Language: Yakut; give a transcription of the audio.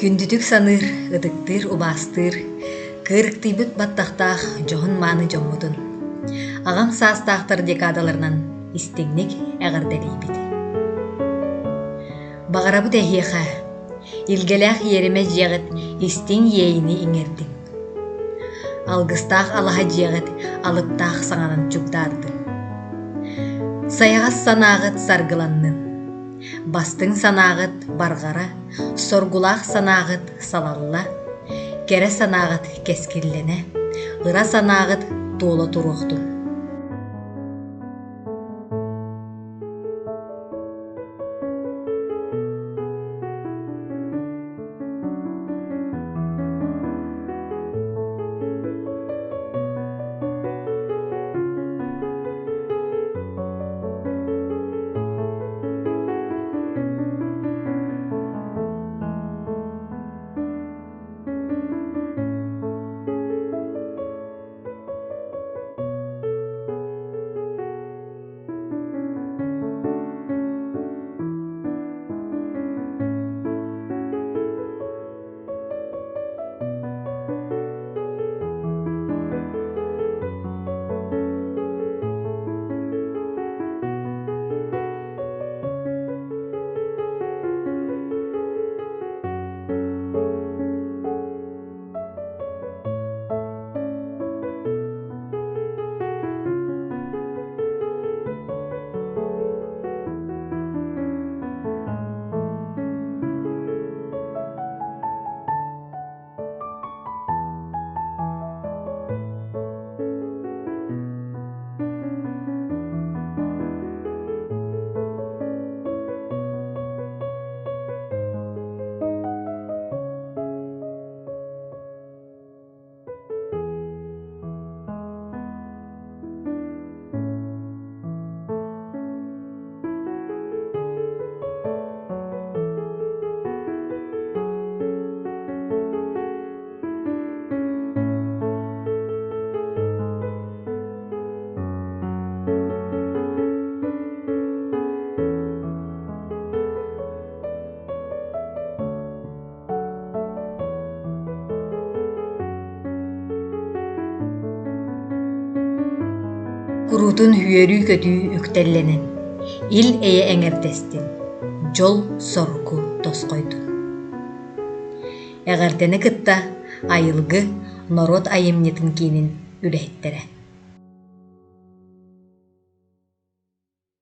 Күндүтүк саныыр, ытыктыыр, убаастыыр, кыырыктыйбыт баттахтаах дьоһун-мааны дьоммутун аҕам саастаахтар декадаларынан истиҥник эҕэрдэлиибит. Баҕарабыт эһиэхэ илгэлээх иэримэ дьиэҕит истиҥ иэйиини иҥэрдин. Алгыстаах алаһа дьиэҕит алыптаах саҥанан чугдаардын. Сайаҕас санааҕыт саргыланнын. Бастыҥ санааҕыт барҕара, соргулаах санааҕыт салалла, кэрэ санааҕыт кэскиллэнэ, ыра санааҕыт туола туруохтун. Куруутун үөрүү-көтүү үктэллэнэн, ил-эйэ эҥэрдэстин, дьол-соргу тосхойдун. Эҕэрдэни кытта Айылгы норуот айымньытын киинин үлэһиттэрэ.